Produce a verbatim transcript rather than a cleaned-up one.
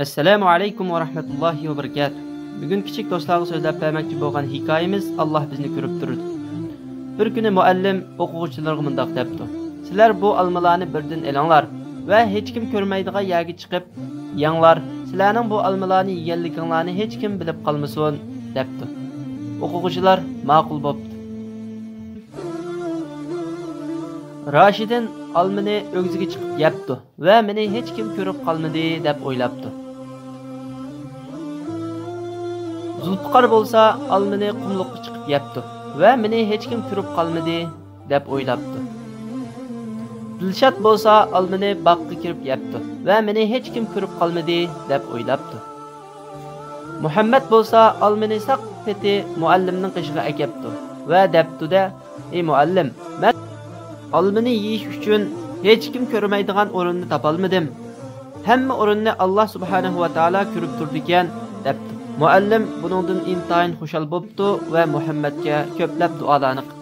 ئەسسالامۇ ئەلەيكۇم ۋە رەھمەتۇللاھى ۋە بەرىكاتۇھ. بۈگۈن كىچىك دوستلارغا سۆزلەپ بەرمەكچى بولغان ھېكايىمىز «ئاللاھ بىزنى كۆرۈپ تۇرىدۇ». بىر كۈنى مۇئەللىم ئوقۇغۇچىلىرىغا مۇنداق دەپتۇ: «سىلەر بۇ ئالمىلارنى بىردىن ئېلىڭلار ۋە ھېچكىم كۆرمەيدىغان يەرگە چىقىپ يەڭلار. سىلەرنىڭ بۇ ئالمىلارنى يېگەنلىكىڭلارنى ھېچكىم بىلىپ قالمىسۇن» دەپتۇ. ئوقۇغۇچىلار ماقۇل بوپتۇ. راشىدىن ئالمىنى ئۆگزىگە چىقىپ يەپتۇ ۋە مېنى ھېچكىم كۆرۈپ قالمىدى دەپ ئويلاپتۇ. زۇلپىقار بولسا ئالمىنى قۇملۇققا چىقىپ يەپتۇ ۋە مېنى ھېچكىم كۆرۈپ قالمىدى دەپ ئويلاپتۇ. دىلشات بولسا ئالمىنى باغقا كىرىپ يەپتۇ ۋە مېنى ھېچكىم كۆرۈپ قالمىدى دەپ ئويلاپتۇ. مۇھەممەد بولسا ئالمىنى ساق پېتى مۇئەللىمنىڭ قېشىغا ئەكەپتۇ ۋە دەپتۇ-دە: «ئى مۇئەللىم، مەن ئالمىنى يېيىش ئۈچۈن ھېچكىم كۆرمەيدىغان ئورۇننى تاپالمىدىم. ھەممە ئورۇننى ئاللاھ سۇبھانەھۇ ۋە تائالا كۆرۈپ تۇرىدىكەن» دەپتۇ. مۇئەللىم بۇنىڭدىن ئىنتايىن خۇشال بوپتۇ ۋە مۇھەممەدكە كۆپلەپ دۇئالارنى قىپتۇ.